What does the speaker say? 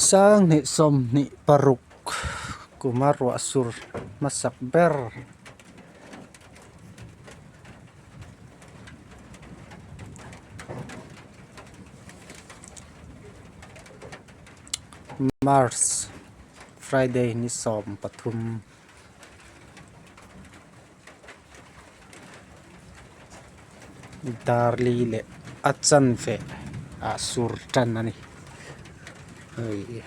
Sanghnih 26 kuma ruah sur hmasak ber. March Friday ni 13. Darli leh a chanve ah sur tan a ni hei.